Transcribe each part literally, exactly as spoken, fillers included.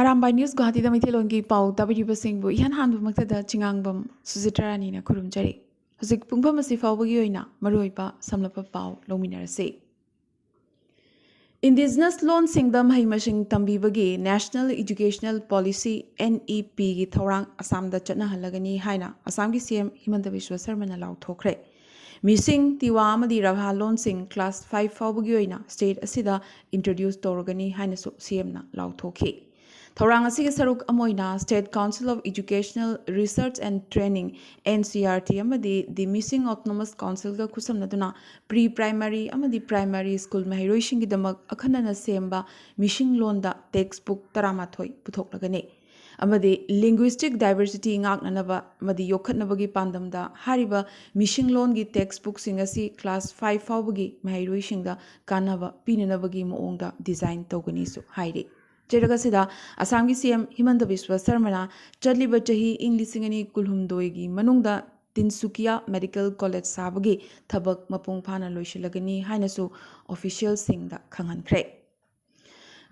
Arambai news ꯒꯨꯋꯥꯍꯥꯇꯤꯗ ꯃꯩꯇꯩꯂꯣꯟꯒꯤ ꯄꯥꯎ ꯇꯥꯕꯤꯔꯤꯕꯁꯤꯡꯕꯨ ꯏꯍꯥꯟ ꯍꯥꯟꯕꯃꯛꯇꯗ ꯆꯤꯉꯥꯡꯕꯝ ꯁꯨꯖꯤꯇ꯭ꯔꯥ ꯔꯥꯅꯤꯅ ꯈꯨꯔꯨꯝꯖꯔꯤ꯫ ꯍꯧꯖꯤꯛ ꯄꯨꯡꯐꯝ ꯑꯁꯤ ꯐꯥꯎꯕꯒꯤ ꯑꯣꯏꯅ ꯃꯔꯨꯑꯣꯏꯕ ꯁꯝꯂꯞꯄ ꯄꯥꯎ ꯂꯧꯃꯤꯟꯅꯔꯁꯤ꯫ ꯏꯟꯗꯤꯖꯤꯅꯁ ꯂꯣꯟꯁꯤꯡꯗ ꯃꯍꯩ ꯃꯁꯤꯡ ꯇꯝꯕꯤꯕꯒꯤ National Educational Policy, NEPꯒꯤ ꯊꯧꯔꯥꯡ ꯑꯁꯥꯝꯗ ꯆꯠꯅꯍꯜꯂꯒꯅꯤ ꯍꯥꯏꯅ ꯑꯁꯥꯝꯒꯤ CM ꯍꯤꯃꯟꯇ ꯕꯤꯁ꯭ꯋ ꯁꯔꯃꯅ ꯂꯥꯎꯊꯣꯛꯈ꯭ꯔꯦ꯫ ꯃꯤꯁꯤꯡ, ꯇꯤꯋꯥ ꯑꯃꯗꯤ ꯔꯚꯥ ꯂꯣꯟꯁꯤꯡ class five ꯐꯥꯎꯕꯒꯤ ꯑꯣꯏꯅ state ꯑꯁꯤꯗ introduce ꯇꯧꯔꯒꯅꯤ ꯍꯥꯏꯅꯁꯨ CMꯅ ꯂꯥꯎꯊꯣꯛꯈꯤ꯫ ꯊꯧꯔꯥꯡ ꯑꯁꯤꯒꯤ ꯁꯔꯨꯛ ꯑꯃ ꯑꯣꯏꯅ State Council of Educational Research and Training, NCERT, ꯑꯃꯗꯤ The Missing Autonomous Councilꯒ ꯈꯨꯠꯁꯝꯅꯗꯨꯅ pre primary ꯑꯃꯗꯤ primary school ꯃꯍꯩꯔꯣꯏꯁꯤꯡꯒꯤꯗꯃꯛ ꯑꯈꯟꯅꯅ ꯁꯦꯝꯕ ꯃꯤꯁꯤꯡ ꯂꯣꯟꯗ text book ꯇꯔꯥꯃꯥꯊꯣꯏ ꯄꯨꯊꯣꯛꯂꯒꯅꯤ꯫ ꯑꯃꯗꯤ linguistic diversity ꯉꯥꯛꯅꯅꯕ ꯑꯃꯗꯤ ꯌꯣꯛꯈꯠꯅꯕꯒꯤ ꯄꯥꯟꯗꯝꯗ ꯍꯥꯏꯔꯤꯕ ꯃꯤꯁꯤꯡ ꯂꯣꯟꯒꯤ text bookꯁꯤꯡ ꯑꯁꯤ class five ꯐꯥꯎꯕꯒꯤ ꯃꯍꯩꯔꯣꯏꯁꯤꯡꯗ ꯀꯥꯟꯅꯕ ꯄꯤꯅꯅꯕꯒꯤ ꯃꯑꯣꯡꯗ design ꯇꯧꯒꯅꯤꯁꯨ ꯍꯥꯏꯔꯤ꯫ ꯆꯩꯔꯛ ꯑꯁꯤꯗ ꯑꯁꯥꯝꯒꯤ CM ꯍꯤꯃꯟꯇ ꯕꯤꯁ꯭ꯋ ꯁꯔꯃꯅ ꯆꯠꯂꯤꯕ ꯆꯍꯤ ꯏꯪ ꯂꯤꯁꯤꯡ ꯑꯅꯤ ꯀꯨꯟꯍꯨꯝꯗꯣꯏꯒꯤ ꯃꯅꯨꯡꯗ ꯇꯤꯟꯁꯨꯀꯤꯌꯥ Medical College ꯁꯥꯕꯒꯤ ꯊꯕꯛ ꯃꯄꯨꯡ ꯐꯥꯅ ꯂꯣꯏꯁꯤꯜꯂꯒꯅꯤ ꯍꯥꯏꯅꯁꯨ officialꯁꯤꯡꯗ ꯈꯪꯍꯟꯈ꯭ꯔꯦ꯫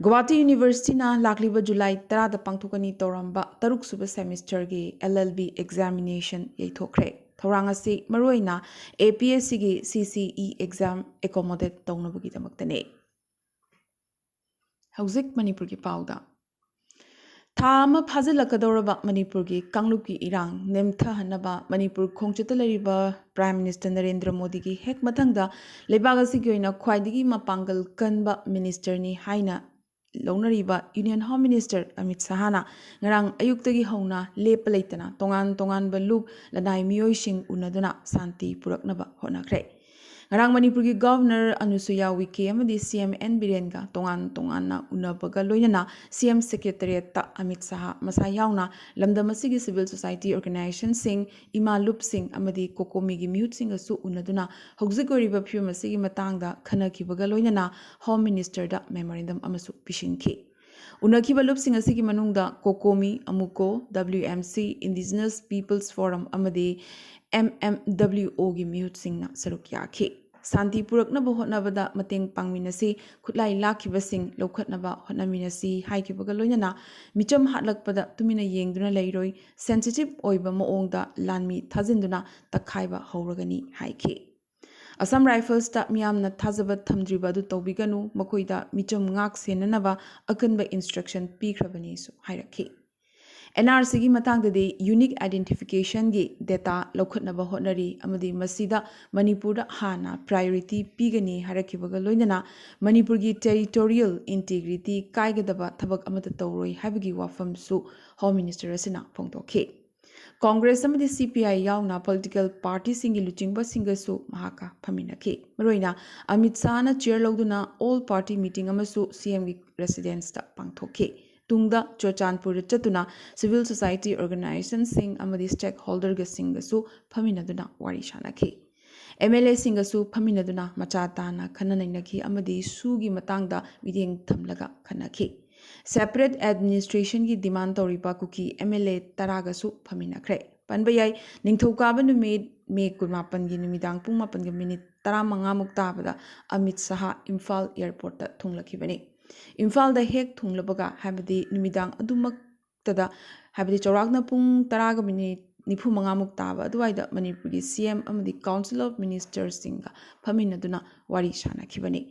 ꯒꯨꯋꯥꯍꯥꯇꯤ Universityꯅ ꯂꯥꯛꯂꯤꯕ July ꯇꯔꯥꯗ ꯄꯥꯡꯊꯣꯛꯀꯅꯤ ꯇꯧꯔꯝꯕ ꯇꯔꯨꯛꯁꯨꯕ semesterꯒꯤ LLB examination ꯌꯩꯊꯣꯛꯈ꯭ꯔꯦ꯫ ꯊꯧꯔꯥꯡ ꯑꯁꯤ ꯃꯔꯨꯑꯣꯏꯅ APSCꯒꯤ CCE exam accommodate ꯇꯧꯅꯕꯒꯤꯗꯃꯛꯇꯅꯤ꯫ ꯍꯧꯖꯤꯛ ꯃꯅꯤꯄꯨꯔꯒꯤ ꯄꯥꯎꯗ꯫ ꯊꯥ ꯑꯃ ꯐꯥꯖꯤꯜꯂꯛꯀꯗꯧꯔꯕ ꯃꯅꯤꯄꯨꯔꯒꯤ ꯀꯥꯡꯂꯨꯞꯀꯤ ꯏꯔꯥꯡ ꯅꯦꯝꯊꯍꯟꯅꯕ ꯃꯅꯤꯄꯨꯔ ꯈꯣꯡꯆꯠꯇ ꯂꯩꯔꯤꯕ Prime Minister ꯅꯔꯦꯟꯗ꯭ꯔ ꯃꯣꯗꯤꯒꯤ ꯍꯦꯛ ꯃꯊꯪꯗ ꯂꯩꯕꯥꯛ ꯑꯁꯤꯒꯤ ꯑꯣꯏꯅ ꯈ꯭ꯋꯥꯏꯗꯒꯤ ꯃꯄꯥꯡꯒꯜ ꯀꯟꯕ ministerꯅꯤ ꯍꯥꯏꯅ ꯂꯧꯅꯔꯤꯕ Union Home Minister ꯑꯃꯤꯠ ꯁꯍꯥꯅ ꯉꯔꯥꯡ ꯑꯌꯨꯛꯇꯒꯤ ꯍꯧꯅ ꯂꯦꯞꯄ ꯂꯩꯇꯅ ꯇꯣꯉꯥꯟ ꯇꯣꯉꯥꯟꯕ ꯂꯨꯞ ꯂꯅꯥꯏ ꯃꯤꯑꯣꯏꯁꯤꯡ ꯎꯅꯗꯨꯅ ꯁꯥꯟꯇꯤ ꯄꯨꯔꯛꯅꯕ ꯍꯣꯠꯅꯈ꯭ꯔꯦ꯫ ꯉꯔꯥꯡ ꯃꯅꯤꯄꯨꯔꯒꯤ Governor ꯑꯅꯨꯁꯨꯌꯥ ꯎꯏꯀꯦ ꯑꯃꯗꯤ CM ꯑꯦꯟ ꯕꯤꯔꯦꯟꯒ ꯇꯣꯉꯥꯟ ꯇꯣꯉꯥꯟꯅ ꯎꯅꯕꯒ ꯂꯣꯏꯅꯅ CM Secretariatꯇ ꯑꯃꯤꯠ ꯁꯍꯥ ꯃꯁꯥ ꯌꯥꯎꯅ ꯂꯝꯗꯝ ꯑꯁꯤꯒꯤ civil society organizationꯁꯤꯡ, ꯏꯃꯥ ꯂꯨꯞꯁꯤꯡ ꯑꯃꯗꯤ COCOMIꯒꯤ ꯃꯤꯍꯨꯠꯁꯤꯡꯒꯁꯨ ꯎꯅꯗꯨꯅ ꯍꯧꯖꯤꯛ ꯑꯣꯏꯔꯤꯕ ꯐꯤꯕꯝ ꯑꯁꯤꯒꯤ ꯃꯇꯥꯡꯗ ꯈꯟꯅꯈꯤꯕꯒ ꯂꯣꯏꯅꯅ Home Ministerꯗ memorandum ꯑꯃꯁꯨ ꯄꯤꯁꯤꯟꯈꯤ꯫ ꯎꯅꯈꯤꯕ ꯂꯨꯞꯁꯤꯡ ꯑꯁꯤꯒꯤ ꯃꯅꯨꯡꯗ COCOMI, ꯑꯃꯨꯀꯣ, WMC, Indigenous Peoples Forum ꯑꯃꯗꯤ MMWOꯒꯤ ꯃꯤꯍꯨꯠꯁꯤꯡꯅ ꯁꯔꯨꯛ ꯌꯥꯈꯤ꯫ ꯁꯥꯟꯇꯤ ꯄꯨꯔꯛꯅꯕ ꯍꯣꯠꯅꯕꯗ ꯃꯇꯦꯡ ꯄꯥꯡꯃꯤꯟꯅꯁꯤ, ꯈꯨꯠꯂꯥꯏ ꯂꯥꯛꯈꯤꯕꯁꯤꯡ ꯂꯧꯈꯠꯅꯕ ꯍꯣꯠꯅꯃꯤꯟꯅꯁꯤ ꯍꯥꯏꯈꯤꯕꯒ ꯂꯣꯏꯅꯅ ꯃꯤꯆꯝ ꯍꯥꯠꯂꯛꯄꯗ ꯇꯨꯃꯤꯟꯅ ꯌꯦꯡꯗꯨꯅ ꯂꯩꯔꯣꯏ, sensitive ꯑꯣꯏꯕ ꯃꯑꯣꯡꯗ ꯂꯥꯟꯃꯤ ꯊꯥꯖꯤꯟꯗꯨꯅ ꯇꯛꯈꯥꯏꯕ ꯍꯧꯔꯒꯅꯤ ꯍꯥꯏꯈꯤ꯫ ꯑꯁꯥꯝ ꯔꯥꯏꯐꯜꯁꯇ ꯃꯤꯌꯥꯝꯅ ꯊꯥꯖꯕ ꯊꯝꯗ꯭ꯔꯤꯕ ꯑꯗꯨ ꯇꯧꯕꯤꯒꯅꯨ, ꯃꯈꯣꯏꯗ ꯃꯤꯆꯝ ꯉꯥꯛ ꯁꯦꯟꯅꯅꯕ ꯑꯀꯟꯕ instruction ꯄꯤꯈ꯭ꯔꯕꯅꯤꯁꯨ ꯍꯥꯏꯔꯛꯈꯤ꯫ ꯑꯦꯟ ꯑꯥꯔ ꯁꯤꯒꯤ ꯃꯇꯥꯡꯗꯗꯤ unique identificationꯒꯤ data ꯂꯧꯈꯠꯅꯕ ꯍꯣꯠꯅꯔꯤ ꯑꯃꯗꯤ ꯃꯁꯤꯗ ꯃꯅꯤꯄꯨꯔꯗ ꯍꯥꯟꯅ priority ꯄꯤꯒꯅꯤ ꯍꯥꯏꯔꯛꯈꯤꯕꯒ ꯂꯣꯏꯅꯅ ꯃꯅꯤꯄꯨꯔꯒꯤ territorial integrity ꯀꯥꯏꯒꯗꯕ ꯊꯕꯛ ꯑꯃꯠꯇ ꯇꯧꯔꯣꯏ ꯍꯥꯏꯕꯒꯤ ꯋꯥꯐꯝꯁꯨ Home Minister ꯑꯁꯤꯅ ꯐꯣꯡꯗꯣꯛꯈꯤ꯫ ꯀꯣꯡꯒ꯭ꯔꯦꯁ ꯑꯃꯗꯤ ꯁꯤ ꯄꯤ ꯑꯥꯏ ꯌꯥꯎꯅ political partyꯁꯤꯡꯒꯤ ꯂꯨꯆꯤꯡꯕꯁꯤꯡꯒꯁꯨ ꯃꯍꯥꯛꯀ ꯐꯝꯃꯤꯟꯅꯈꯤ꯫ ꯃꯔꯨꯑꯣꯏꯅ ꯑꯃꯤꯠ ꯁꯥꯍꯅ chair ꯂꯧꯗꯨꯅ all party meeting ꯑꯃꯁꯨ ꯁꯤ ꯑꯦꯝꯒꯤ residenceꯇ ꯄꯥꯡꯊꯣꯛꯈꯤ꯫ ꯇꯨꯡꯗ ꯆꯨꯔꯆꯥꯟꯄꯨꯔꯗ ꯆꯠꯇꯨꯅ civil society organizationꯁꯤꯡ ꯑꯃꯗꯤ stakeholderꯒꯁꯤꯡꯒꯁꯨ ꯐꯝꯃꯤꯟꯅꯗꯨꯅ ꯋꯥꯔꯤ ꯁꯥꯅꯈꯤ꯫ ꯑꯦꯝ ꯑꯦꯜ ꯑꯦꯁꯤꯡꯒꯁꯨ ꯐꯝꯃꯤꯟꯅꯗꯨꯅ ꯃꯆꯥ ꯇꯥꯅ ꯈꯟꯅ ꯅꯩꯅꯈꯤ ꯑꯃꯗꯤ ꯁꯨꯒꯤ ꯃꯇꯥꯡꯗ ꯃꯤꯠꯌꯦꯡ ꯊꯝꯂꯒ ꯈꯟꯅꯈꯤ꯫ Separate administrationꯒꯤ demand ꯇꯧꯔꯤꯕ ꯀꯨꯀꯤ ꯑꯦꯝ ꯑꯦꯜ ꯑꯦ ꯇꯔꯥꯒꯁꯨ ꯐꯝꯃꯤꯟꯅꯈ꯭ꯔꯦ꯫ ꯄꯟꯕ ꯌꯥꯏ, ꯅꯤꯡꯊꯧꯀꯥꯕ ꯅꯨꯃꯤꯠ ꯃꯦ ꯀꯨꯟꯃꯥꯄꯟꯒꯤ ꯅꯨꯃꯤꯗꯥꯡ ꯄꯨꯡ ꯃꯥꯄꯟꯒ minute ꯇꯔꯥꯃꯉꯥꯃꯨꯛ ꯇꯥꯕꯗ ꯑꯃꯤꯠ ꯁꯥꯍ ꯏꯝꯐꯥꯜ airportꯇ ꯊꯨꯡꯂꯛꯈꯤꯕꯅꯤ꯫ ꯏꯝꯐꯥꯜꯗ ꯍꯦꯛ ꯊꯨꯡꯂꯕꯒ, ꯍꯥꯏꯕꯗꯤ ꯅꯨꯃꯤꯗꯥꯡ ꯑꯗꯨꯃꯛꯇꯗ, ꯍꯥꯏꯕꯗꯤ ꯆꯥꯎꯔꯥꯛꯅ ꯄꯨꯡ ꯇꯔꯥꯒ minute ꯅꯤꯐꯨ ꯃꯉꯥꯃꯨꯛ ꯇꯥꯕ ꯑꯗꯨꯋꯥꯏꯗ ꯃꯅꯤꯄꯨꯔꯒꯤ ꯁꯤ ꯑꯦꯝ ꯑꯃꯗꯤ Council of Ministerꯁꯤꯡꯒ ꯐꯝꯃꯤꯟꯅꯗꯨꯅ ꯋꯥꯔꯤ ꯁꯥꯅꯈꯤꯕꯅꯤ꯫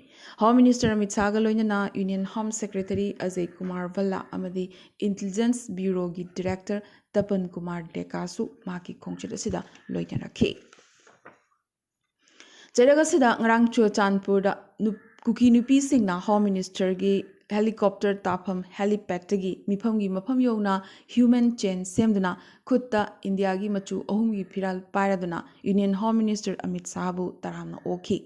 Home Minister ꯑꯃꯤꯠ ꯁꯥꯍꯒ ꯂꯣꯏꯅꯅ Union Home Secretary Ajay Kumar ꯚꯜꯂꯥ ꯑꯃꯗꯤ Intelligence Bureauꯒꯤ Director ꯇꯄꯟ ꯀꯨꯃꯥꯔ ꯗꯦꯀꯥꯁꯨ ꯃꯍꯥꯛꯀꯤ ꯈꯣꯡꯆꯠ ꯑꯁꯤꯗ ꯂꯣꯏꯅꯔꯛꯈꯤ꯫ ꯆꯩꯔꯛ ꯑꯁꯤꯗ ꯉꯔꯥꯡ ꯆꯨꯔꯆꯥꯟꯄꯨꯔꯗ ꯅꯨꯞ-, ꯀꯨꯀꯤ ꯅꯨꯄꯤꯁꯤꯡꯅ Home Ministerꯒꯤ helicopter ꯇꯥꯐꯝ helipadꯇꯒꯤ ꯃꯤꯐꯝꯒꯤ ꯃꯐꯝ ꯌꯧꯅ human chain ꯁꯦꯝꯗꯨꯅ ꯈꯨꯠꯇ ꯏꯟꯗꯤꯌꯥꯒꯤ ꯃꯆꯨ ꯑꯍꯨꯝꯒꯤ ꯐꯤꯔꯥꯜ ꯄꯥꯏꯔꯗꯨꯅ Union Home Minister ꯑꯃꯤꯠ ꯁꯥꯍꯕꯨ ꯇꯔꯥꯝꯅ ꯑꯣꯛꯈꯤ꯫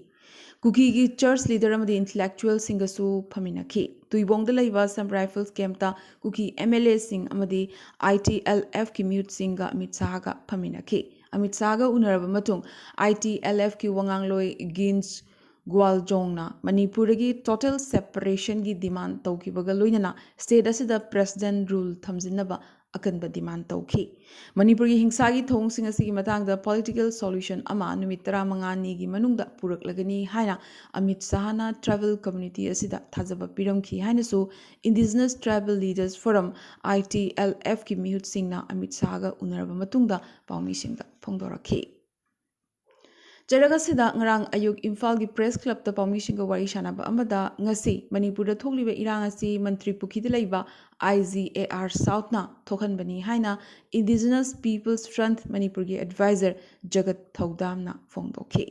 ꯀꯨꯀꯤꯒꯤ church leader ꯑꯃꯗꯤ intellectualꯁꯤꯡꯒꯁꯨ ꯐꯝꯃꯤꯟꯅꯈꯤ꯫ ꯇꯨꯏꯕꯣꯡꯗ ꯂꯩꯕ Assam Rifles campꯇ ꯀꯨꯀꯤ ꯑꯦꯝ ꯑꯦꯜ ꯑꯦꯁꯤꯡ ꯑꯃꯗꯤ ꯑꯥꯏ ꯇꯤ ꯑꯦꯜ ꯑꯦꯐꯀꯤ ꯃꯤꯍꯨꯠꯁꯤꯡꯒ ꯑꯃꯤꯠ ꯁꯥꯍꯒ ꯐꯝꯃꯤꯟꯅꯈꯤ꯫ ꯑꯃꯤꯠ ꯁꯥꯍꯒ ꯎꯅꯔꯕ ꯃꯇꯨꯡ, ꯑꯥꯏ ꯇꯤ ꯑꯦꯜ ꯑꯦꯐꯀꯤ ꯋꯥꯉꯥꯡꯂꯣꯏ ꯒꯤꯟꯁ ꯒ꯭ꯋꯥꯜꯖꯣꯡꯅ ꯃꯅꯤꯄꯨꯔꯗꯒꯤ total separationꯒꯤ demand ꯇꯧꯈꯤꯕꯒ ꯂꯣꯏꯅꯅ state ꯑꯁꯤꯗ president rule ꯊꯝꯖꯤꯟꯅꯕ ꯑꯀꯟꯕ demand ꯇꯧꯈꯤ꯫ ꯃꯅꯤꯄꯨꯔꯒꯤ ꯍꯤꯡꯁꯥꯒꯤ ꯊꯧꯑꯣꯡꯁꯤꯡ ꯑꯁꯤꯒꯤ ꯃꯇꯥꯡꯗ political solution ꯑꯃ ꯅꯨꯃꯤꯠ ꯇꯔꯥꯃꯉꯥꯅꯤꯒꯤ ꯃꯅꯨꯡꯗ ꯄꯨꯔꯛꯂꯒꯅꯤ ꯍꯥꯏꯅ ꯑꯃꯤꯠ ꯁꯍꯥꯅ tribal community ꯑꯁꯤꯗ ꯊꯥꯖꯕ ꯄꯤꯔꯝꯈꯤ ꯍꯥꯏꯅꯁꯨ Indigenous Tribal Leaders Forum, I T L F ꯀꯤ ꯃꯤꯍꯨꯠꯁꯤꯡꯅ ꯑꯃꯤꯠ ꯁꯍꯥꯒ ꯎꯅꯔꯕ ꯃꯇꯨꯡꯗ ꯄꯥꯎꯃꯤꯁꯤꯡꯗ ꯐꯣꯡꯗꯣꯔꯛꯈꯤ꯫ ꯆꯩꯔꯛ ꯑꯁꯤꯗ ꯉꯔꯥꯡ ꯑꯌꯨꯛ ꯏꯝꯐꯥꯜꯒꯤ Press Clubꯇ ꯄꯥꯎꯃꯤꯁꯤꯡꯒ ꯋꯥꯔꯤ ꯁꯥꯟꯅꯕ ꯑꯃꯗ ꯉꯁꯤ ꯃꯅꯤꯄꯨꯔꯗ ꯊꯣꯛꯂꯤꯕ ꯏꯔꯥꯡ ꯑꯁꯤ ꯃꯟꯇ꯭ꯔꯤ ꯄꯨꯈ꯭ꯔꯤꯗ ꯂꯩꯕ I G A R Southꯅ ꯊꯣꯛꯍꯟꯕꯅꯤ ꯍꯥꯏꯅ Indigenous People's Front ꯃꯅꯤꯄꯨꯔꯒꯤ advisor ꯖꯒꯠ ꯊꯧꯗꯥꯝꯅ ꯐꯣꯡꯗꯣꯛꯈꯤ꯫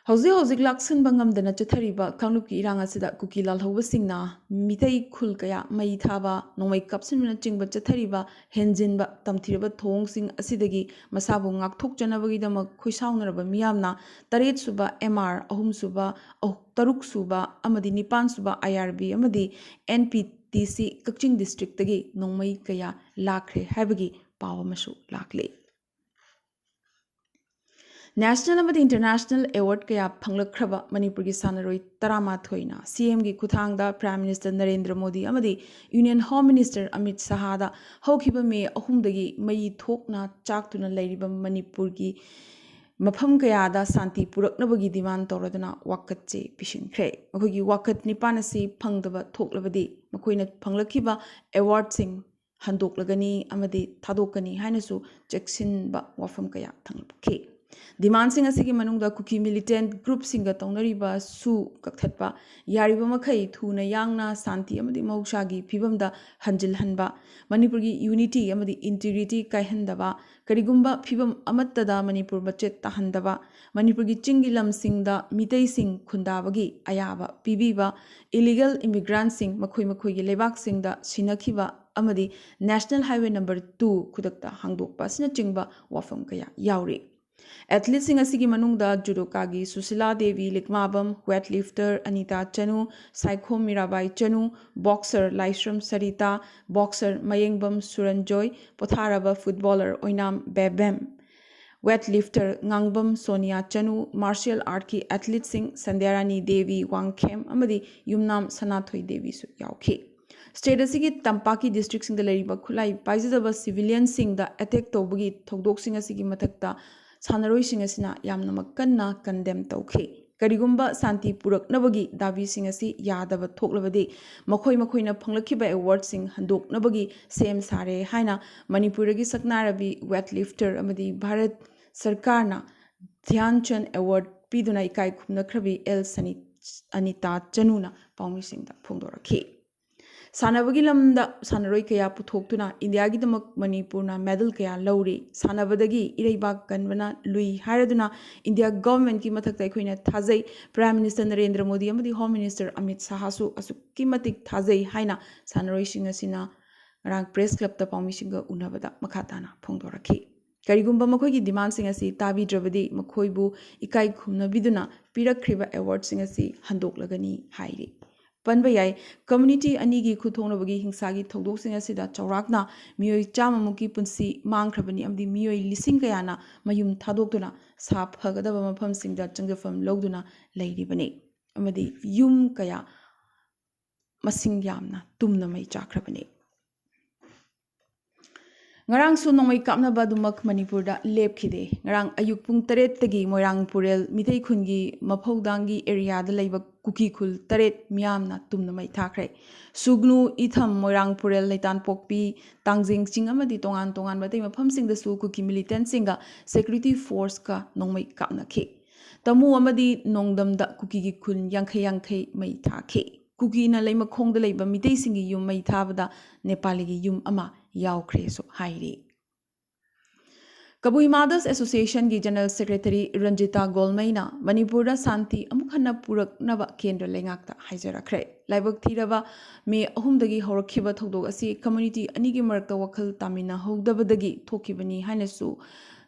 ꯍꯧꯖꯤꯛ ꯍꯧꯖꯤꯛ ꯂꯥꯛꯁꯤꯟꯕ ꯉꯝꯗꯅ ꯆꯠꯊꯔꯤꯕ ꯀꯥꯡꯂꯨꯞꯀꯤ ꯏꯔꯥꯡ ꯑꯁꯤꯗ ꯀꯨꯀꯤ ꯂꯥꯜꯍꯧꯕꯁꯤꯡꯅ ꯃꯤꯇꯩ ꯈꯨꯜ ꯀꯌꯥ ꯃꯩ ꯊꯥꯕ, ꯅꯣꯡꯃꯩ ꯀꯥꯞꯁꯤꯟꯕꯅꯆꯤꯡꯕ ꯆꯠꯊꯔꯤꯕ ꯍꯦꯟꯖꯤꯟꯕ ꯇꯝꯊꯤꯔꯕ ꯊꯧꯑꯣꯡꯁꯤꯡ ꯑꯁꯤꯗꯒꯤ ꯃꯁꯥꯕꯨ ꯉꯥꯛꯊꯣꯛꯆꯅꯕꯒꯤꯗꯃꯛ ꯈꯣꯏꯁꯥꯎꯅꯔꯕ ꯃꯤꯌꯥꯝꯅ ꯇꯔꯦꯠ ꯁꯨꯕ M R, ꯑꯍꯨꯝ ꯁꯨꯕ, ꯑꯍꯨ-, ꯇꯔꯨꯛ ꯁꯨꯕ ꯑꯃꯗꯤ ꯅꯤꯄꯥꯟ ꯁꯨꯕ I R B ꯑꯃꯗꯤ N P T C ꯀꯛꯆꯤꯡ districtꯇꯒꯤ ꯅꯣꯡꯃꯩ ꯀꯌꯥ ꯂꯥꯛꯈ꯭ꯔꯦ ꯍꯥꯏꯕꯒꯤ ꯄꯥꯎ ꯑꯃꯁꯨ ꯂꯥꯛꯂꯤ꯫ National ꯑꯃꯗꯤ international award ꯀꯌꯥ ꯐꯪꯂꯛꯈ꯭ꯔꯕ ꯃꯅꯤꯄꯨꯔꯒꯤ ꯁꯥꯟꯅꯔꯣꯏ ꯇꯔꯥꯃꯥꯊꯣꯏꯅ C M ꯒꯤ ꯈꯨꯠꯊꯥꯡꯗ Prime Minister ꯅꯔꯦꯟꯗ꯭ꯔ ꯃꯣꯗꯤ ꯑꯃꯗꯤ Union Home Minister ꯑꯃꯤꯠ ꯁꯍꯥꯗ ꯍꯧꯈꯤꯕ ꯃꯦ ꯑꯍꯨꯝꯗꯒꯤ ꯃꯩ ꯊꯣꯛꯅ ꯆꯥꯛꯇꯨꯅ ꯂꯩꯔꯤꯕ ꯃꯅꯤꯄꯨꯔꯒꯤ ꯃꯐꯝ ꯀꯌꯥꯗ ꯁꯥꯟꯇꯤ ꯄꯨꯔꯛꯅꯕꯒꯤ demand ꯇꯧꯔꯗꯨꯅ ꯋꯥꯀꯠ ꯆꯦ ꯄꯤꯁꯤꯟꯈ꯭ꯔꯦ꯫ ꯃꯈꯣꯏꯒꯤ ꯋꯥꯀꯠ ꯅꯤꯄꯥꯟ ꯑꯁꯤ ꯐꯪꯗꯕ ꯊꯣꯛꯂꯕꯗꯤ ꯃꯈꯣꯏꯅ ꯐꯪꯂꯛꯈꯤꯕ awardꯁꯤꯡ ꯍꯟꯗꯣꯛꯂꯒꯅꯤ ꯑꯃꯗꯤ ꯊꯥꯗꯣꯛꯀꯅꯤ ꯍꯥꯏꯅꯁꯨ ꯆꯦꯛꯁꯤꯟꯕ ꯋꯥꯐꯝ ꯀꯌꯥ ꯊꯝꯂꯛꯈꯤ꯫ Demandꯁꯤꯡ ꯑꯁꯤꯒꯤ ꯃꯅꯨꯡꯗ ꯀꯨꯀꯤ militant groupꯁꯤꯡꯒ ꯇꯧꯅꯔꯤꯕꯁꯨ ꯀꯛꯊꯠꯄ, ꯌꯥꯔꯤꯕ ꯃꯈꯩ ꯊꯨꯅ ꯌꯥꯡꯅ ꯁꯥꯟꯇꯤ ꯑꯃꯗꯤ ꯃꯍꯧꯁꯥꯒꯤ ꯐꯤꯕꯝꯗ ꯍꯟꯖꯤꯜꯍꯟꯕ, ꯃꯅꯤꯄꯨꯔꯒꯤ unity ꯑꯃꯗꯤ integrity ꯀꯥꯏꯍꯟꯗꯕ, ꯀꯔꯤꯒꯨꯝꯕ ꯐꯤꯕꯝ ꯑꯃꯠꯇꯗ ꯃꯅꯤꯄꯨꯔ ꯃꯆꯦꯠ ꯇꯥꯍꯟꯗꯕ, ꯃꯅꯤꯄꯨꯔꯒꯤ ꯆꯤꯡꯒꯤ ꯂꯝꯁꯤꯡꯗ ꯃꯤꯇꯩꯁꯤꯡ ꯈꯨꯟꯗꯥꯕꯒꯤ ꯑꯌꯥꯕ ꯄꯤꯕꯤꯕ, illegal immigrantꯁꯤꯡ ꯃꯈꯣꯏ ꯃꯈꯣꯏꯒꯤ ꯂꯩꯕꯥꯛꯁꯤꯡꯗ ꯁꯤꯟꯅꯈꯤꯕ ꯑꯃꯗꯤ National Highway number two ꯈꯨꯗꯛꯇ ꯍꯥꯡꯗꯣꯛꯄ ꯑꯁꯤꯅꯆꯤꯡꯕ ꯋꯥꯐꯝ ꯀꯌꯥ ꯌꯥꯎꯔꯤ꯫ Athleteꯁꯤꯡ ꯑꯁꯤꯒꯤ ꯃꯅꯨꯡꯗ judokaꯒꯤ ꯁꯨꯁꯤꯂꯥ ꯗꯦꯕꯤ ꯂꯤꯛꯃꯥꯕꯝ, weightlifter ꯑꯅꯤꯇꯥ ꯆꯅꯨ, ꯁꯥꯏꯈꯣꯝ ꯃꯤꯔꯥꯕꯥꯏ ꯆꯅꯨ, boxer ꯂꯥꯏꯁ꯭ꯔꯝ ꯁꯔꯤꯇꯥ, boxer ꯃꯌꯦꯡꯕꯝ ꯁꯨꯔꯟꯖꯣꯏ, ꯄꯣꯊꯥꯔꯕ footballer ꯑꯣꯏꯅꯥꯝ ꯕꯦꯕꯦꯝ, weightlifter ꯉꯥꯡꯕꯝ ꯁꯣꯅꯤꯌꯥ ꯆꯅꯨ, martial artꯀꯤ athleteꯁꯤꯡ ꯁꯟꯙ꯭ꯌꯥꯔꯥꯅꯤ ꯗꯦꯕꯤ ꯋꯥꯡꯈꯦꯝ ꯑꯃꯗꯤ ꯌꯨꯝꯅꯥꯝ ꯁꯅꯥꯊꯣꯏ ꯗꯦꯕꯤꯁꯨ ꯌꯥꯎꯈꯤ꯫ ꯁ꯭ꯇꯦꯠ ꯑꯁꯤꯒꯤ ꯇꯝꯄꯥꯛꯀꯤ ꯗꯤꯁꯇ꯭ꯔꯤꯛꯁꯤꯡꯗ ꯂꯩꯔꯤꯕ ꯈꯨꯠꯂꯥꯏ ꯄꯥꯏꯖꯗꯕ ꯁꯤꯚꯤꯂꯤꯌꯟꯁꯤꯡꯗ ꯑꯦꯇꯦꯛ ꯇꯧꯕꯒꯤ ꯊꯧꯗꯣꯛꯁꯤꯡ ꯑꯁꯤꯒꯤ ꯃꯊꯛꯇ ꯁꯥꯟꯅꯔꯣꯏꯁꯤꯡ ꯑꯁꯤꯅ ꯌꯥꯝꯅꯃꯛ ꯀꯟꯅ ꯀꯟꯗꯦꯝ ꯇꯧꯈꯤ꯫ ꯀꯔꯤꯒꯨꯝꯕ ꯁꯥꯟꯇꯤ ꯄꯨꯔꯛꯅꯕꯒꯤ ꯗꯥꯕꯤꯁꯤꯡ ꯑꯁꯤ ꯌꯥꯗꯕ ꯊꯣꯛꯂꯕꯗꯤ ꯃꯈꯣꯏ ꯃꯈꯣꯏꯅ ꯐꯪꯂꯛꯈꯤꯕ ꯑꯦꯋꯥꯔꯗꯁꯤꯡ ꯍꯟꯗꯣꯛꯅꯕꯒꯤ ꯁꯦꯝ ꯁꯥꯔꯦ ꯍꯥꯏꯅ ꯃꯅꯤꯄꯨꯔꯗꯒꯤ ꯁꯛꯅꯥꯏꯔꯕꯤ ꯋꯦꯠ ꯂꯤꯐꯇꯔ ꯑꯃꯗꯤ ꯚꯥꯔꯠ ꯁꯔꯀꯥꯔꯅ ꯙ꯭ꯌꯥꯟ ꯆꯟ ꯑꯦꯋꯥꯔꯗ ꯄꯤꯗꯨꯅ ꯏꯀꯥꯏ ꯈꯨꯝꯅꯈ꯭ꯔꯕꯤ ꯑꯦꯜ ꯁꯅꯤ-, ꯑꯅꯤꯇꯥ ꯆꯅꯨꯅ ꯄꯥꯎꯃꯤꯁꯤꯡꯗ ꯐꯣꯡꯗꯣꯔꯛꯈꯤ꯫ ꯁꯥꯟꯅꯕꯒꯤ ꯂꯝꯗ ꯁꯥꯟꯅꯔꯣꯏ ꯀꯌꯥ ꯄꯨꯊꯣꯛꯇꯨꯅ ꯏꯟꯗꯤꯌꯥꯒꯤꯗꯃꯛ ꯃꯅꯤꯄꯨꯔꯅ ꯃꯦꯗꯜ ꯀꯌꯥ ꯂꯧꯔꯤ꯫ ꯁꯥꯟꯅꯕꯗꯒꯤ ꯏꯔꯩꯕꯥꯛ ꯀꯟꯕꯅ ꯂꯨꯏ ꯍꯥꯏꯔꯗꯨꯅ ꯏꯟꯗꯤꯌꯥ ꯒꯚꯔꯟꯃꯦꯟꯠꯀꯤ ꯃꯊꯛꯇ ꯑꯩꯈꯣꯏꯅ ꯊꯥꯖꯩ꯫ ꯄ꯭ꯔꯥꯏꯝ ꯃꯤꯅꯤꯁꯇꯔ ꯅꯔꯦꯟꯗ꯭ꯔ ꯃꯣꯗꯤ ꯑꯃꯗꯤ ꯍꯣꯝ ꯃꯤꯅꯤꯁꯇꯔ ꯑꯃꯤꯠ ꯁꯥꯍꯁꯨ ꯑꯁꯨꯛꯀꯤ ꯃꯇꯤꯛ ꯊꯥꯖꯩ ꯍꯥꯏꯅ ꯁꯥꯟꯅꯔꯣꯏꯁꯤꯡ ꯑꯁꯤꯅ ꯉꯔꯥꯡ ꯄ꯭ꯔꯦꯁ ꯀ꯭ꯂꯕꯇ ꯄꯥꯎꯃꯤꯁꯤꯡꯒ ꯎꯅꯕꯗ ꯃꯈꯥ ꯇꯥꯅ ꯐꯣꯡꯗꯣꯔꯛꯈꯤ꯫ ꯀꯔꯤꯒꯨꯝꯕ ꯃꯈꯣꯏꯒꯤ ꯗꯤꯃꯥꯟꯁꯤꯡ ꯑꯁꯤ ꯇꯥꯕꯤꯗ꯭ꯔꯕꯗꯤ ꯃꯈꯣꯏꯕꯨ ꯏꯀꯥꯏ ꯈꯨꯝꯅꯕꯤꯗꯨꯅ ꯄꯤꯔꯛꯈ꯭ꯔꯤꯕ ꯑꯦꯋꯥꯔꯗꯁꯤꯡ ꯑꯁꯤ ꯍꯟꯗꯣꯛꯂꯒꯅꯤ ꯍꯥꯏꯔꯤ꯫ ꯄꯟꯕ ꯌꯥꯏ, ꯀꯝꯃ꯭ꯌꯨꯅꯤꯇꯤ ꯑꯅꯤꯒꯤ ꯈꯨꯠꯊꯣꯛꯅꯕꯒꯤ ꯍꯤꯡꯁꯥꯒꯤ ꯊꯧꯗꯣꯛꯁꯤꯡ ꯑꯁꯤꯗ ꯆꯥꯎꯔꯥꯛꯅ ꯃꯤꯑꯣꯏ ꯆꯥꯝꯃꯃꯨꯛꯀꯤ ꯄꯨꯟꯁꯤ ꯃꯥꯡꯈ꯭ꯔꯕꯅꯤ ꯑꯃꯗꯤ ꯃꯤꯑꯣꯏ ꯂꯤꯁꯤꯡ ꯀꯌꯥꯅ ꯃꯌꯨꯝ ꯊꯥꯗꯣꯛꯇꯨꯅ ꯁꯥꯐꯒꯗꯕ ꯃꯐꯝꯁꯤꯡꯗ ꯆꯪꯖꯐꯝ ꯂꯧꯗꯨꯅ ꯂꯩꯔꯤꯕꯅꯤ ꯑꯃꯗꯤ ꯌꯨꯝ ꯀꯌꯥ ꯃꯁꯤꯡ ꯌꯥꯝꯅ ꯇꯨꯝꯅ ꯃꯩ ꯆꯥꯛꯈ꯭ꯔꯕꯅꯤ꯫ ꯉꯔꯥꯡꯁꯨ ꯅꯣꯡꯃꯩ ꯀꯥꯞꯅꯕ ꯑꯗꯨꯃꯛ ꯃꯅꯤꯄꯨꯔꯗ ꯂꯦꯞꯈꯤꯗꯦ꯫ ꯉꯔꯥꯡ ꯑꯌꯨꯛ ꯄꯨꯡ ꯇꯔꯦꯠꯇꯒꯤ ꯃꯣꯏꯔꯥꯡ ꯄꯨꯔꯦꯜ ꯃꯤꯇꯩ ꯈꯨꯟꯒꯤ ꯃꯐꯧꯗꯥꯡꯒꯤ ꯑꯦꯔꯤꯌꯥꯗ ꯂꯩꯕ ꯀꯨꯀꯤ ꯈꯨꯜ ꯇꯔꯦꯠ ꯃꯤꯌꯥꯝꯅ ꯇꯨꯝꯅ ꯃꯩ ꯊꯥꯈ꯭ꯔꯦ꯫ ꯁꯨꯒꯅꯨ, ꯏꯊꯝ, ꯃꯣꯏꯔꯥꯡ ꯄꯨꯔꯦꯜ, ꯂꯩꯇꯥꯟꯄꯣꯛꯄꯤ, ꯇꯥꯡꯖꯦꯡ ꯆꯤꯡ ꯑꯃꯗꯤ ꯇꯣꯉꯥꯟ ꯇꯣꯉꯥꯟꯕ ꯑꯇꯩ ꯃꯐꯝꯁꯤꯡꯗꯁꯨ ꯀꯨꯀꯤ ꯃꯤꯂꯤꯇꯦꯟꯠꯁꯤꯡꯒ ꯁꯦꯀ꯭ꯌꯨꯔꯤꯇꯤ ꯐꯣꯔꯁꯀ ꯅꯣꯡꯃꯩ ꯀꯥꯞꯅꯈꯤ꯫ ꯇꯃꯨ ꯑꯃꯗꯤ ꯅꯣꯡꯗꯝꯗ ꯀꯨꯀꯤꯒꯤ ꯈꯨꯟ ꯌꯥꯡꯈꯩ ꯌꯥꯡꯈꯩ ꯃꯩ ꯊꯥꯈꯤ꯫ ꯀꯨꯀꯤꯅ ꯂꯩꯃꯈꯣꯡꯗ ꯂꯩꯕ ꯃꯤꯇꯩꯁꯤꯡꯒꯤ ꯌꯨꯝ ꯃꯩ ꯊꯥꯕꯗ ꯅꯦꯄꯥꯂꯤꯒꯤ ꯌꯨꯝ ꯑꯃ ꯌꯥꯎꯈ꯭ꯔꯦꯁꯨ ꯍꯥꯏꯔꯤ꯫ ꯀꯕꯨꯏ ꯃꯥꯗꯔꯁ ꯑꯦꯁꯣꯁꯤꯌꯦꯁꯟꯒꯤ ꯖꯦꯅꯔꯦꯜ ꯁꯦꯀ꯭ꯔꯦꯇꯔꯤ ꯔꯟꯖꯤꯇꯥ ꯒꯣꯜꯃꯩꯅ ꯃꯅꯤꯄꯨꯔꯗ ꯁꯥꯟꯇꯤ ꯑꯃꯨꯛ ꯍꯟꯅ ꯄꯨꯔꯛꯅꯕ ꯀꯦꯟꯗ꯭ꯔ ꯂꯩꯉꯥꯛꯇ ꯍꯥꯏꯖꯔꯛꯈ꯭ꯔꯦ꯫ ꯂꯥꯏꯕꯛ ꯊꯤꯔꯕ ꯃꯦ ꯑꯍꯨꯝꯗꯒꯤ ꯍꯧꯔꯛꯈꯤꯕ ꯊꯧꯗꯣꯛ ꯑꯁꯤ ꯀꯝꯃ꯭ꯌꯨꯅꯤꯇꯤ ꯑꯅꯤꯒꯤ ꯃꯔꯛꯇ ꯋꯥꯈꯜ ꯇꯥꯃꯤꯟꯅꯍꯧꯗꯕꯗꯒꯤ ꯊꯣꯛꯈꯤꯕꯅꯤ ꯍꯥꯏꯅꯁꯨ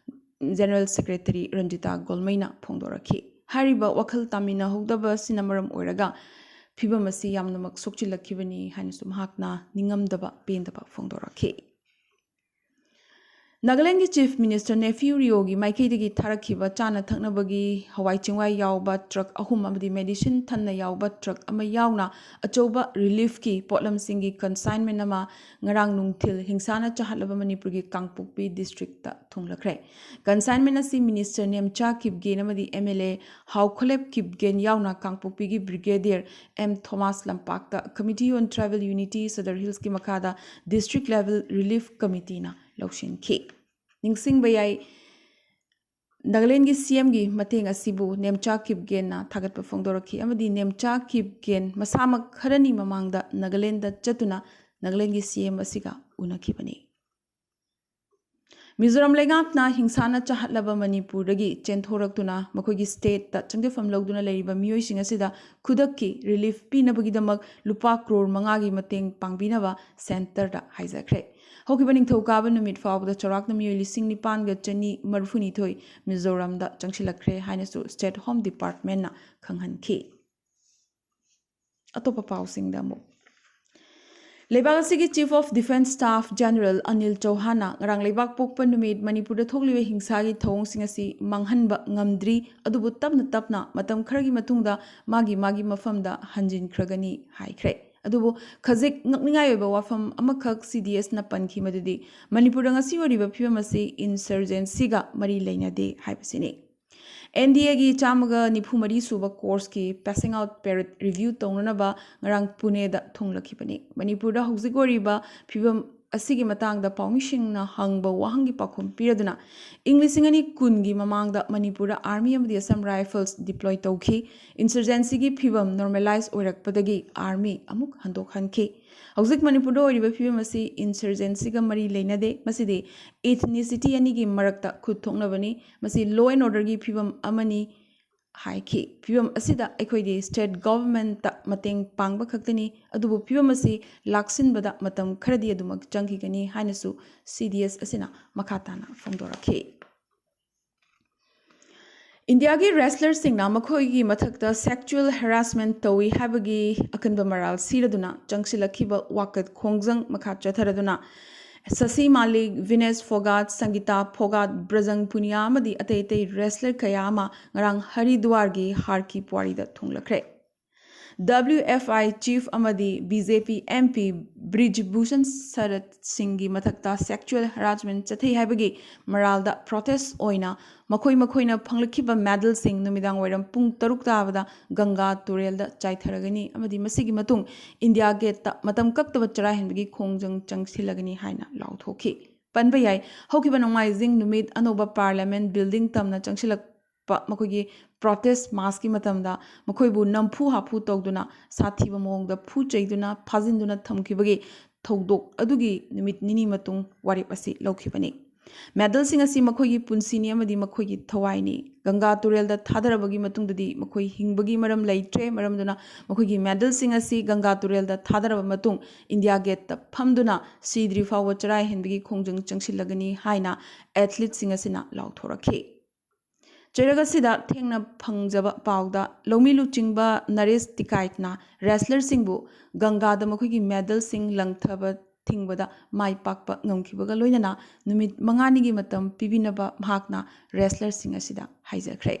ꯖꯦꯅꯔꯦꯜ ꯁꯦꯀ꯭ꯔꯦꯇꯔꯤ ꯔꯟꯖꯤꯇꯥ ꯒꯣꯜꯃꯩꯅ ꯐꯣꯡꯗꯣꯔꯛꯈꯤ꯫ ꯍꯥꯏꯔꯤꯕ ꯋꯥꯈꯜ ꯇꯥꯃꯤꯟꯅꯍꯧꯗꯕ ꯑꯁꯤꯅ ꯃꯔꯝ ꯑꯣꯏꯔꯒ ꯐꯤꯕꯝ ꯑꯁꯤ ꯌꯥꯝꯅꯃꯛ ꯁꯣꯛꯆꯤꯜꯂꯛꯈꯤꯕꯅꯤ ꯍꯥꯏꯅꯁꯨ ꯃꯍꯥꯛꯅ ꯅꯤꯡꯉꯝꯗꯕ ꯄꯦꯟꯗꯕ ꯐꯣꯡꯗꯣꯔꯛꯈꯤ꯫ ꯅꯥꯒꯥꯂꯦꯟꯒꯤ ꯆꯤꯐ ꯃꯤꯅꯤꯁꯇꯔ ꯅꯦꯐꯤꯌꯨ ꯔꯤꯑꯣꯒꯤ ꯃꯥꯏꯀꯩꯗꯒꯤ ꯊꯥꯔꯛꯈꯤꯕ ꯆꯥꯅ ꯊꯛꯅꯕꯒꯤ ꯍꯋꯥꯏ ꯆꯦꯡꯋꯥꯏ ꯌꯥꯎꯕ ꯇ꯭ꯔꯛ ꯑꯍꯨꯝ ꯑꯃꯗꯤ ꯃꯦꯗꯤꯁꯤꯟ ꯊꯟꯅ ꯌꯥꯎꯕ ꯇ꯭ꯔꯛ ꯑꯃ ꯌꯥꯎꯅ ꯑꯆꯧꯕ ꯔꯤꯂꯤꯐꯀꯤ ꯄꯣꯠꯂꯝꯁꯤꯡꯒꯤ ꯀꯟꯁꯥꯏꯟꯃꯦꯟ ꯑꯃ ꯉꯔꯥꯡ ꯅꯨꯡꯊꯤꯜ ꯍꯤꯡꯁꯥꯅ ꯆꯥꯍꯠꯂꯕ ꯃꯅꯤꯄꯨꯔꯒꯤ ꯀꯥꯡꯄꯣꯛꯄꯤ ꯗꯤꯁꯇ꯭ꯔꯤꯛꯇ ꯊꯨꯡꯂꯈ꯭ꯔꯦ꯫ ꯀꯟꯁꯥꯏꯟꯃꯦꯟ ꯑꯁꯤ ꯃꯤꯅꯤꯁꯇꯔ ꯅꯦꯝꯆꯥ ꯀꯤꯞꯒꯦꯟ ꯑꯃꯗꯤ ꯑꯦꯝ ꯑꯦꯜ ꯑꯦ ꯍꯥꯎꯈꯣꯂꯦꯞ ꯀꯤꯞꯒꯦꯟ ꯌꯥꯎꯅ ꯀꯥꯡꯄꯣꯛꯄꯤꯒꯤ ꯕ꯭ꯔꯤꯒꯦꯗꯤꯌꯔ ꯑꯦꯝ ꯊꯣꯃꯥꯁ ꯂꯝꯄꯥꯛꯇ Committee on Tribal Unity Sadar Hillsꯀꯤ ꯃꯈꯥꯗ ꯗꯤꯁꯇ꯭ꯔꯤꯛ ꯂꯦꯚꯦꯜ ꯔꯤꯂꯤꯐ ꯀꯃꯤꯇꯤꯅ ꯂꯧꯁꯤꯟꯈꯤ꯫ ꯅꯤꯡꯁꯤꯡꯕ ꯌꯥꯏ, ꯅꯥꯒꯥꯂꯦꯟꯒꯤ ꯁꯤ ꯑꯦꯝꯒꯤ ꯃꯇꯦꯡ ꯑꯁꯤꯕꯨ ꯅꯦꯝꯆꯥ ꯀꯤꯞꯒꯦꯟꯅ ꯊꯥꯒꯠꯄ ꯐꯣꯡꯗꯣꯔꯛꯈꯤ ꯑꯃꯗꯤ ꯅꯦꯝꯆꯥ ꯀꯤꯞꯒꯦꯟ ꯃꯁꯥꯃꯛ ꯈꯔꯅꯤ ꯃꯃꯥꯡꯗ ꯅꯥꯒꯥꯂꯦꯟꯗ ꯆꯠꯇꯨꯅ ꯅꯥꯒꯥꯂꯦꯟꯒꯤ ꯁꯤ ꯑꯦꯝ ꯑꯁꯤꯒ ꯎꯅꯈꯤꯕꯅꯤ꯫ ꯃꯤꯖꯣꯔꯥꯝ ꯂꯩꯉꯥꯛꯅ ꯍꯤꯡꯁꯥꯅ ꯆꯥꯍꯠꯂꯕ ꯃꯅꯤꯄꯨꯔꯗꯒꯤ ꯆꯦꯟꯊꯣꯔꯛꯇꯨꯅ ꯃꯈꯣꯏꯒꯤ ꯁ꯭ꯇꯦꯠꯇ ꯆꯪꯖꯐꯝ ꯂꯧꯗꯨꯅ ꯂꯩꯔꯤꯕ ꯃꯤꯑꯣꯏꯁꯤꯡ ꯑꯁꯤꯗ ꯈꯨꯗꯛꯀꯤ ꯔꯤꯂꯤꯐ ꯄꯤꯅꯕꯒꯤꯗꯃꯛ ꯂꯨꯄꯥ ꯀ꯭ꯔꯣꯔ ꯃꯉꯥꯒꯤ ꯃꯇꯦꯡ ꯄꯥꯡꯕꯤꯅꯕ ꯁꯦꯟꯇꯔꯗ ꯍꯥꯏꯖꯈ꯭ꯔꯦ꯫ ꯍꯧꯈꯤꯕ ꯅꯤꯡꯊꯧꯀꯥꯕ ꯅꯨꯃꯤꯠ ꯐꯥꯎꯕꯗ ꯆꯥꯎꯔꯥꯛꯅ ꯃꯤꯑꯣꯏ ꯂꯤꯁꯤꯡ ꯅꯤꯄꯥꯟꯒ ꯆꯅꯤ ꯃꯔꯤꯐꯨꯅꯤꯊꯣꯏ ꯃꯤꯖꯣꯔꯥꯝꯗ ꯆꯪꯁꯤꯜꯂꯛꯈ꯭ꯔꯦ ꯍꯥꯏꯅꯁꯨ ꯁ꯭ꯇꯦꯠ ꯍꯣꯝ ꯗꯤꯄꯥꯔꯠꯃꯦꯟꯅ ꯈꯪꯍꯟꯈꯤ꯫ ꯑꯇꯣꯞꯄ ꯄꯥꯎꯁꯤꯡꯗ ꯑꯃꯨꯛ, ꯂꯩꯕꯥꯛ ꯑꯁꯤꯒꯤ Chief of Defence Staff General Anil ꯆꯧꯍꯥꯟꯅ ꯉꯔꯥꯡ ꯂꯩꯕꯥꯛ ꯄꯣꯛꯄ ꯅꯨꯃꯤꯠ ꯃꯅꯤꯄꯨꯔꯗ ꯊꯣꯛꯂꯤꯕ ꯍꯤꯡꯁꯥꯒꯤ ꯊꯧꯑꯣꯡꯁꯤꯡ ꯑꯁꯤ ꯃꯥꯡꯍꯟꯕ ꯉꯝꯗ꯭ꯔꯤ, ꯑꯗꯨꯕꯨ ꯇꯞꯅ ꯇꯞꯅ ꯃꯇꯝ ꯈꯔꯒꯤ ꯃꯇꯨꯡꯗ ꯃꯥꯒꯤ ꯃꯥꯒꯤ ꯃꯐꯝꯗ ꯍꯟꯖꯤꯟꯈ꯭ꯔꯒꯅꯤ ꯍꯥꯏꯈ꯭ꯔꯦ꯫ ꯑꯗꯨꯕꯨ ꯈꯖꯤꯛ ꯉꯛꯅꯤꯡꯉꯥꯏ ꯑꯣꯏꯕ ꯋꯥꯐꯝ ꯑꯃꯈꯛ ꯁꯤ ꯗꯤ ꯑꯦꯁꯅ ꯄꯟꯈꯤ, ꯃꯗꯨꯗꯤ ꯃꯅꯤꯄꯨꯔꯗ ꯉꯁꯤ ꯑꯣꯏꯔꯤꯕ ꯐꯤꯕꯝ ꯑꯁꯤ ꯏꯟꯁꯔꯖꯦꯟꯁꯤꯒ ꯃꯔꯤ ꯂꯩꯅꯗꯦ ꯍꯥꯏꯕꯁꯤꯅꯤ꯫ ꯑꯦꯟ ꯗꯤ ꯑꯦꯒꯤ ꯆꯥꯝꯃꯒ ꯅꯤꯐꯨ ꯃꯔꯤ ꯁꯨꯕ ꯀꯣꯔꯁꯀꯤ passing out parade review ꯇꯧꯅꯅꯕ ꯉꯔꯥꯡ ꯄꯨꯅꯦꯗ ꯊꯨꯡꯂꯈꯤꯕꯅꯤ꯫ ꯃꯅꯤꯄꯨꯔꯗ ꯍꯧꯖꯤꯛ ꯑꯣꯏꯔꯤꯕ ꯐꯤꯕꯝ ꯑꯁꯤꯒꯤ ꯃꯇꯥꯡꯗ ꯄꯥꯎꯃꯤꯁꯤꯡꯅ ꯍꯪꯕ ꯋꯥꯍꯪꯒꯤ ꯄꯥꯎꯈꯨꯝ ꯄꯤꯔꯗꯨꯅ, ꯏꯪ ꯂꯤꯁꯤꯡ ꯑꯅꯤ ꯀꯨꯟꯒꯤ ꯃꯃꯥꯡꯗ ꯃꯅꯤꯄꯨꯔꯗ ꯑꯥꯔꯃꯤ ꯑꯃꯗꯤ ꯑꯁꯥꯝ ꯔꯥꯏꯐꯜꯁ deploy ꯇꯧꯈꯤ꯫ ꯏꯟꯁꯔꯖꯦꯟꯁꯤꯒꯤ ꯐꯤꯕꯝ normalize ꯑꯣꯏꯔꯛꯄꯗꯒꯤ ꯑꯥꯔꯃꯤ ꯑꯃꯨꯛ ꯍꯟꯗꯣꯛꯍꯟꯈꯤ꯫ ꯍꯧꯖꯤꯛ ꯃꯅꯤꯄꯨꯔꯗ ꯑꯣꯏꯔꯤꯕ ꯐꯤꯕꯝ ꯑꯁꯤ ꯏꯟꯁꯔꯖꯦꯟꯁꯤꯒ ꯃꯔꯤ ꯂꯩꯅꯗꯦ꯫ ꯃꯁꯤꯗꯤ ethnicity ꯑꯅꯤꯒꯤ ꯃꯔꯛꯇ ꯈꯨꯠ ꯊꯣꯛꯅꯕꯅꯤ꯫ ꯃꯁꯤ law and orderꯒꯤ ꯐꯤꯕꯝ ꯑꯃꯅꯤ ꯍꯥꯏꯈꯤ꯫ ꯐꯤꯕꯝ ꯑꯁꯤꯗ ꯑꯩꯈꯣꯏꯗꯤ state governmentꯇ ꯃꯇꯦꯡ ꯄꯥꯡꯕ ꯈꯛꯇꯅꯤ, ꯑꯗꯨꯕꯨ ꯐꯤꯕꯝ ꯑꯁꯤ ꯂꯥꯛꯁꯤꯟꯕꯗ ꯃꯇꯝ ꯈꯔꯗꯤ ꯑꯗꯨꯃꯛ ꯆꯪꯈꯤꯒꯅꯤ ꯍꯥꯏꯅꯁꯨ ꯁꯤ ꯗꯤ ꯑꯦꯁ ꯑꯁꯤꯅ ꯃꯈꯥ ꯇꯥꯅ ꯐꯣꯡꯗꯣꯔꯛꯈꯤ꯫ ꯏꯟꯗꯤꯌꯥꯒꯤ wrestlerꯁꯤꯡꯅ ꯃꯈꯣꯏꯒꯤ ꯃꯊꯛꯇ sexual harassment ꯇꯧꯏ ꯍꯥꯏꯕꯒꯤ ꯑꯀꯟꯕ ꯃꯔꯥꯜ ꯁꯤꯔꯗꯨꯅ ꯆꯪꯁꯤꯜꯂꯛꯈꯤꯕ ꯋꯥꯀꯠ ꯈꯣꯡꯖꯪ ꯃꯈꯥ ꯆꯠꯊꯔꯗꯨꯅ ꯁꯁꯤ ꯃꯥꯂꯤꯛ, ꯚꯤꯅꯦꯁ ꯐꯣꯒꯥꯠ, ꯁꯪꯒꯤꯇꯥ ꯐꯣꯒꯥꯠ, ꯕ꯭ꯔꯖꯪ ꯄꯨꯅꯤꯌꯥ ꯑꯃꯗꯤ ꯑꯇꯩ ꯑꯇꯩ ꯔꯦꯁꯂꯔ ꯀꯌꯥ ꯑꯃ ꯉꯔꯥꯡ ꯍꯔꯤꯗ꯭ꯋꯥꯔꯒꯤ ꯍꯥꯔ ꯀꯤ ꯄꯨꯋꯥꯔꯤꯗ ꯊꯨꯡꯂꯈ꯭ꯔꯦ꯫ ꯗꯕ꯭ꯂꯤꯌꯨ ꯑꯦꯐ ꯑꯥꯏ ꯆꯤꯐ ꯑꯃꯗꯤ B J P M P Brij Bhushan Sharan ꯁꯤꯡꯒꯤ ꯃꯊꯛꯇ ꯁꯦꯛꯆꯨꯋꯦꯜ ꯍꯔꯥꯁꯃꯦꯟ ꯆꯠꯊꯩ ꯍꯥꯏꯕꯒꯤ ꯃꯔꯥꯜꯗ ꯄ꯭ꯔꯣꯇꯦꯁ ꯑꯣꯏꯅ ꯃꯈꯣꯏ ꯃꯈꯣꯏꯅ ꯐꯪꯂꯛꯈꯤꯕ ꯃꯦꯗꯜꯁꯤꯡ ꯅꯨꯃꯤꯗꯥꯡ ꯋꯥꯏꯔꯝ ꯄꯨꯡ ꯇꯔꯨꯛ ꯇꯥꯕꯗ ꯒꯪꯒꯥ ꯇꯨꯔꯦꯜꯗ ꯆꯥꯏꯊꯔꯒꯅꯤ ꯑꯃꯗꯤ ꯃꯁꯤꯒꯤ ꯃꯇꯨꯡ ꯏꯟꯗꯤꯌꯥ ꯒꯦꯠꯇ ꯃꯇꯝ ꯀꯛꯇꯕ ꯆꯔꯥ ꯍꯦꯟꯕꯒꯤ ꯈꯣꯡꯖꯪ ꯆꯪꯁꯤꯜꯂꯒꯅꯤ ꯍꯥꯏꯅ ꯂꯥꯎꯊꯣꯛꯈꯤ꯫ ꯄꯟꯕ ꯌꯥꯏ, ꯍꯧꯈꯤꯕ ꯅꯣꯡꯃꯥꯏꯖꯤꯡ ꯅꯨꯃꯤꯠ ꯑꯅꯧꯕ ꯄꯥꯔꯂꯤꯌꯥꯃꯦꯟ ꯕꯤꯜꯗꯤꯡ ꯇꯝꯅ ꯆꯪꯁꯤꯜꯂꯛꯄ ꯃꯈꯣꯏꯒꯤ ꯄ꯭ꯔꯣꯇꯦꯁ ꯃꯥꯔꯆꯀꯤ ꯃꯇꯝꯗ ꯃꯈꯣꯏꯕꯨ ꯅꯝꯐꯨ ꯍꯥꯐꯨ ꯇꯧꯗꯨꯅ ꯁꯥꯊꯤꯕ ꯃꯑꯣꯡꯗ ꯐꯨ ꯆꯩꯗꯨꯅ ꯐꯥꯖꯤꯟꯗꯨꯅ ꯊꯝꯈꯤꯕꯒꯤ ꯊꯧꯗꯣꯛ ꯑꯗꯨꯒꯤ ꯅꯨꯃꯤꯠ ꯅꯤꯅꯤ ꯃꯇꯨꯡ ꯋꯥꯔꯦꯞ ꯑꯁꯤ ꯂꯧꯈꯤꯕꯅꯤ꯫ ꯃꯦꯗꯜꯁꯤꯡ ꯑꯁꯤ ꯃꯈꯣꯏꯒꯤ ꯄꯨꯟꯁꯤꯅꯤ ꯑꯃꯗꯤ ꯃꯈꯣꯏꯒꯤ ꯊꯋꯥꯏꯅꯤ꯫ ꯒꯪꯒꯥ ꯇꯨꯔꯦꯜꯗ ꯊꯥꯗꯔꯕꯒꯤ ꯃꯇꯨꯡꯗꯗꯤ ꯃꯈꯣꯏ ꯍꯤꯡꯕꯒꯤ ꯃꯔꯝ ꯂꯩꯇ꯭ꯔꯦ, ꯃꯔꯝꯗꯨꯅ ꯃꯈꯣꯏꯒꯤ ꯃꯦꯗꯜꯁꯤꯡ ꯑꯁꯤ ꯒꯪꯒꯥ ꯇꯨꯔꯦꯜꯗ ꯊꯥꯗꯔꯕ ꯃꯇꯨꯡ ꯏꯟꯗꯤꯌꯥ ꯒꯦꯠꯇ ꯐꯝꯗꯨꯅ ꯁꯤꯗ꯭ꯔꯤ ꯐꯥꯎꯕ ꯆꯔꯥ ꯍꯦꯟꯕꯒꯤ ꯈꯣꯡꯖꯪ ꯆꯪꯁꯤꯜꯂꯒꯅꯤ ꯍꯥꯏꯅ ꯑꯦꯊꯂꯤꯠꯁꯤꯡ ꯑꯁꯤꯅ ꯂꯥꯎꯊꯣꯔꯛꯈꯤ꯫ ꯆꯩꯔꯛ ꯑꯁꯤꯗ ꯊꯦꯡꯅ ꯐꯪꯖꯕ ꯄꯥꯎꯗ ꯂꯧꯃꯤ ꯂꯨꯆꯤꯡꯕ ꯅꯔꯦꯁ ꯇꯤꯀꯥꯏꯠꯅ ꯔꯦꯁꯂꯔꯁꯤꯡꯕꯨ ꯒꯪꯒꯥꯗ ꯃꯈꯣꯏꯒꯤ ꯃꯦꯗꯜꯁꯤꯡ ꯂꯪꯊꯕ ꯊꯤꯡꯕꯗ ꯃꯥꯏ ꯄꯥꯛꯄ ꯉꯝꯈꯤꯕꯒ ꯂꯣꯏꯅꯅ ꯅꯨꯃꯤꯠ ꯃꯉꯥꯅꯤꯒꯤ ꯃꯇꯝ ꯄꯤꯕꯤꯅꯕ ꯃꯍꯥꯛꯅ ꯔꯦꯁꯂꯔꯁꯤꯡ ꯑꯁꯤꯗ ꯍꯥꯏꯖꯈ꯭ꯔꯦ꯫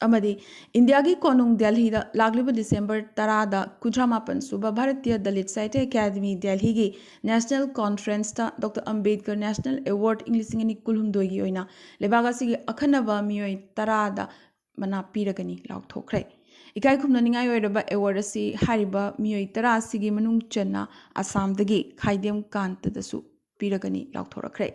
ꯑꯃꯗꯤ ꯏꯟꯗꯤꯌꯥꯒꯤ ꯀꯣꯅꯨꯡ ꯗꯦꯜꯍꯤꯗ ꯂꯥꯛꯂꯤꯕ ꯗꯤꯁꯦꯝꯕꯔ ꯇꯔꯥꯗ ꯀꯨꯟꯊ꯭ꯔꯥ ꯃꯥꯄꯟ ꯁꯨꯕ ꯚꯥꯔꯇꯤꯌ ꯗꯂꯤꯠ ꯁꯥꯍꯤꯇ꯭ꯌ ꯑꯦꯀꯥꯗꯃꯤ ꯗꯦꯜꯍꯤꯒꯤ ꯅꯦꯁꯅꯦꯜ ꯀꯣꯟꯐ꯭ꯔꯦꯟꯁꯇ ꯗꯣꯛꯇꯔ ꯑꯝꯕꯦꯗꯀꯔ ꯅꯦꯁꯅꯦꯜ ꯑꯦꯋꯥꯔꯗ ꯏꯪ ꯂꯤꯁꯤꯡ ꯑꯅꯤ ꯀꯨꯟꯍꯨꯝꯗꯣꯏꯒꯤ ꯑꯣꯏꯅ ꯂꯩꯕꯥꯛ ꯑꯁꯤꯒꯤ ꯑꯈꯟꯅꯕ ꯃꯤꯑꯣꯏ ꯇꯔꯥꯗ ꯃꯅꯥ ꯄꯤꯔꯒꯅꯤ ꯂꯥꯎꯊꯣꯛꯈ꯭ꯔꯦ꯫ ꯏꯀꯥꯏ ꯈꯨꯝꯅꯅꯤꯡꯉꯥꯏ ꯑꯣꯏꯔꯕ ꯑꯦꯋꯥꯔꯗ ꯑꯁꯤ ꯍꯥꯏꯔꯤꯕ ꯃꯤꯑꯣꯏ ꯇꯔꯥ ꯑꯁꯤꯒꯤ ꯃꯅꯨꯡ ꯆꯟꯅ ꯑꯁꯥꯝꯗꯒꯤ ꯈꯥꯏꯗꯦꯝ ꯀꯥꯟꯇꯗꯁꯨ ꯄꯤꯔꯒꯅꯤ ꯂꯥꯎꯊꯣꯔꯛꯈ꯭ꯔꯦ꯫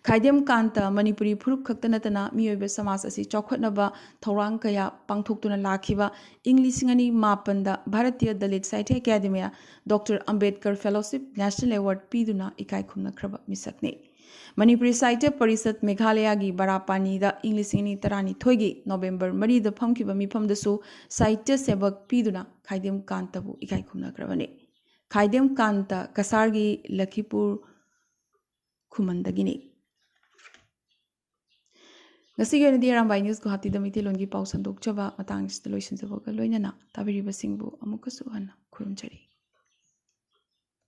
ꯈꯥꯏꯗꯦꯝ ꯀꯥꯟꯇ ꯃꯅꯤꯄꯨꯔꯤ ꯐꯨꯔꯨꯞ ꯈꯛꯇ ꯅꯠꯇꯅ ꯃꯤꯑꯣꯏꯕ ꯁꯃꯥꯖ ꯑꯁꯤ ꯆꯥꯎꯈꯠꯅꯕ ꯊꯧꯔꯥꯡ ꯀꯌꯥ ꯄꯥꯡꯊꯣꯛꯇꯨꯅ ꯂꯥꯛꯈꯤꯕ, ꯏꯪ ꯂꯤꯁꯤꯡ ꯑꯅꯤ ꯃꯥꯄꯟꯗ ꯚꯥꯔꯇꯤꯌ ꯗꯂꯤꯠ ꯁꯥꯍꯤꯇ꯭ꯌ ꯑꯦꯀꯥꯗꯦꯃꯤꯅ ꯗꯣꯛꯇꯔ ꯑꯝꯕꯦꯗꯀꯔ ꯐꯦꯂꯣꯁꯤꯞ ꯅꯦꯁꯅꯦꯜ ꯑꯦꯋꯥꯔꯗ ꯄꯤꯗꯨꯅ ꯏꯀꯥꯏ ꯈꯨꯝꯅꯈ꯭ꯔꯕ ꯃꯤꯁꯛꯅꯤ꯫ ꯃꯅꯤꯄꯨꯔꯤ ꯁꯥꯍꯤꯇ꯭ꯌ ꯄꯔꯤꯁꯠ ꯃꯦꯘꯥꯂꯌꯥꯒꯤ ꯕꯔꯥꯄꯥꯅꯤꯗ ꯏꯪ ꯂꯤꯁꯤꯡ ꯑꯅꯤ ꯇꯔꯥꯅꯤꯊꯣꯏꯒꯤ ꯅꯣꯕꯦꯝꯕꯔ ꯃꯔꯤꯗ ꯐꯝꯈꯤꯕ ꯃꯤꯐꯝꯗꯁꯨ ꯁꯥꯍꯤꯇ꯭ꯌ ꯁꯦꯕꯛ ꯄꯤꯗꯨꯅ ꯈꯥꯏꯗꯦꯝ ꯀꯥꯟꯇꯕꯨ ꯏꯀꯥꯏ ꯈꯨꯝꯅꯈ꯭ꯔꯕꯅꯤ꯫ ꯈꯥꯏꯗꯦꯝ ꯀꯥꯟꯇ ꯀꯁꯥꯔꯒꯤ ꯂꯈꯤꯄꯨꯔ ꯈꯨꯃꯟꯗꯒꯤꯅꯤ꯫ ꯉꯁꯤꯒꯤ ꯑꯣꯏꯅꯗꯤ ꯑꯔꯥꯝꯕꯥꯏ ꯅ꯭ꯌꯨꯁ ꯒꯨꯋꯥꯍꯥꯇꯤꯗ ꯃꯩꯇꯩꯂꯣꯟꯒꯤ ꯄꯥꯎ ꯁꯟꯗꯣꯛꯆꯕ ꯃꯇꯥꯡꯁꯤꯗ ꯂꯣꯏꯁꯤꯟꯖꯕꯒ ꯂꯣꯏꯅꯅ ꯇꯥꯕꯤꯔꯤꯕꯁꯤꯡꯕꯨ ꯑꯃꯨꯛꯀꯁꯨ ꯍꯟꯅ ꯈꯨꯔꯨꯝꯖꯔꯤ꯫